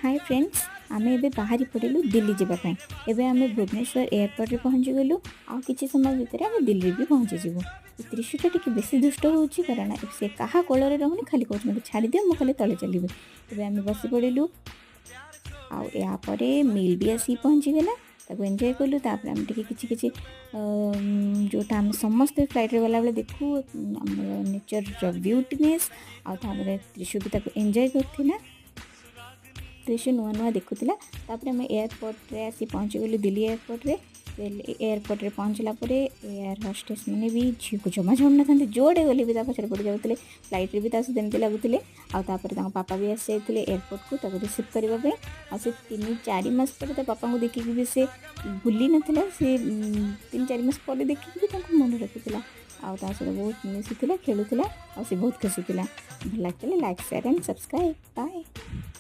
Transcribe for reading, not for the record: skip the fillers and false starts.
High friends, ଆମେ ଏବେ ବାହାରି ପଡ଼ିଲୁ ଦିଲ୍ଲୀ ଯିବା ପାଇଁ। ଏବେ ଆମେ ଭୁବନେଶ୍ୱର ଏୟାରପୋର୍ଟରେ ପହଞ୍ଚିଗଲୁ ଆଉ କିଛି ସମୟ ଭିତରେ ଆମେ ଦିଲ୍ଲୀ ବି ପହଞ୍ଚିଯିବୁ। ତ୍ରିଶୁଟା ଟିକେ ବେଶୀ ଦୁଷ୍ଟ ହେଉଛି, କାରଣ ସେ କାହା କୋଳରେ ରହୁନି। ଖାଲି କହୁଛି, "ମୋତେ ଛାଡ଼ିଦିଅ, ମୁଁ ଖାଲି ତଳେ ଚାଲିବି।" ଏବେ ଆମେ ବସି ପଡ଼ିଲୁ ଆଉ ଏହାପରେ ମିଲ୍ ବି ଆସିକି ପହଞ୍ଚିଗଲା। ତାକୁ ଏନ୍ଜୟ କଲୁ। ତାପରେ ଆମେ ଟିକେ କିଛି କିଛି ଯେଉଁଟା ଆମେ ସମସ୍ତେ ଫ୍ଲାଇଟ୍ରେ ଗଲାବେଳେ ଦେଖୁ, ଆମର ନେଚର୍ର ବ୍ୟୁଟିନେସ୍। ଆଉ ତାପରେ ତ୍ରିଶୁ ବି ତାକୁ ଏନ୍ଜୟ କରୁଥିଲା। ତ୍ରିଶୁ ନୂଆ ନୂଆ ଦେଖୁଥିଲା। ତାପରେ ଆମେ ଏୟାରପୋର୍ଟରେ ଆସି ପହଞ୍ଚିଗଲୁ, ଦିଲ୍ଲୀ ଏୟାରପୋର୍ଟରେ। ଏୟାରପୋର୍ଟରେ ପହଞ୍ଚିଲା ପରେ ଏୟାର ହଷ୍ଟେସ୍ ମାନେ ବି ଝିଅକୁ ଜମା ଛାଡ଼ୁନଥାନ୍ତି। ଯୁଆଡ଼େ ଗଲେ ବି ତା ପଛରେ ପଡ଼ି ଯାଉଥିଲେ। ଫ୍ଲାଇଟ୍ରେ ବି ତା ସହିତ ଏମିତି ଲାଗୁଥିଲେ। ଆଉ ତାପରେ ତାଙ୍କ ପାପା ବି ଆସିଯାଇଥିଲେ ଏୟାରପୋର୍ଟକୁ ତାକୁ ରିସିଭ୍ କରିବା ପାଇଁ। ଆଉ ସେ 3-4 ମାସ ପରେ ତା ବାପାଙ୍କୁ ଦେଖିକି ବି ସେ ଭୁଲି ନଥିଲା। ସେ 3-4 ମାସ ପରେ ଦେଖିକି ବି ତାଙ୍କୁ ମନେ ରଖିଥିଲା ଆଉ ତା ସହିତ ବହୁତ ମିଶୁଥିଲା, ଖେଳୁଥିଲା ଆଉ ସେ ବହୁତ ଖୁସି ଥିଲା। ଭଲ ଲାଗିଥିଲେ like, share and subscribe. Bye.